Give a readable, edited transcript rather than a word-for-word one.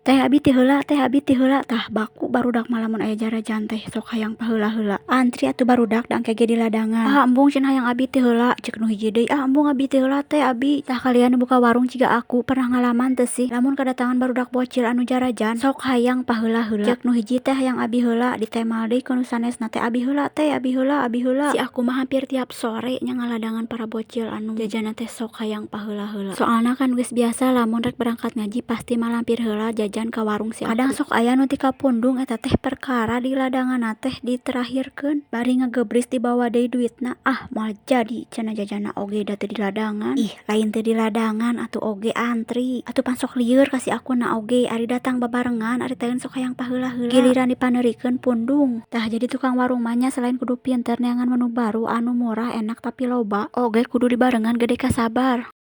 Teh, abi ti heula, teh, abi ti heula. Tah, baku barudak mah lamun aya jarajan teh sok hayang paheula-heula. Antri atuh barudak da engke ge di ladangan. Ah, embung cenah, hayang abi ti heula. Cek nu hiji deui, ah, embung abi ti heula, teh, abi. Tah, kalian nu buka warung ciga aku pernah ngalaman teu sih, lamun kadatangan barudak bocil anu jarajan sok hayang paheula-heula? Cek nu hiji teh, hayang abi heula, ditemal deui ku nu sanesna teh, abi heula, teh, abi heula, abi heula. Si aku mah hampir tiap sore nya ngaladangan para bocil anu jajanna teh sok hayang paheula-heula. Soalna kan geus biasa, lamun rek berangkat ngaji pasti malampir heula jajan ka warung si aku. Kadang sok aya nu ti kapundung, eta teh perkara di ladanganna teh diterakhirkeun, bari ngagebris dibawa deui duitna. Ah, moal jadi cenah, jajanna oge da teu diladangan. Ih, lain teu diladangan atuh oge antri atuh, pan sok lieur ka si akuna oge ari datang babarengan, ari taeun sok hayang paheula-heula, giliran dipandeurikeun pundung. Tah, jadi tukang warung mah nya, selain kudu pinter neangan menu baru anu murah, enak, tapi loba, oge kudu dibarengan gede kasabar.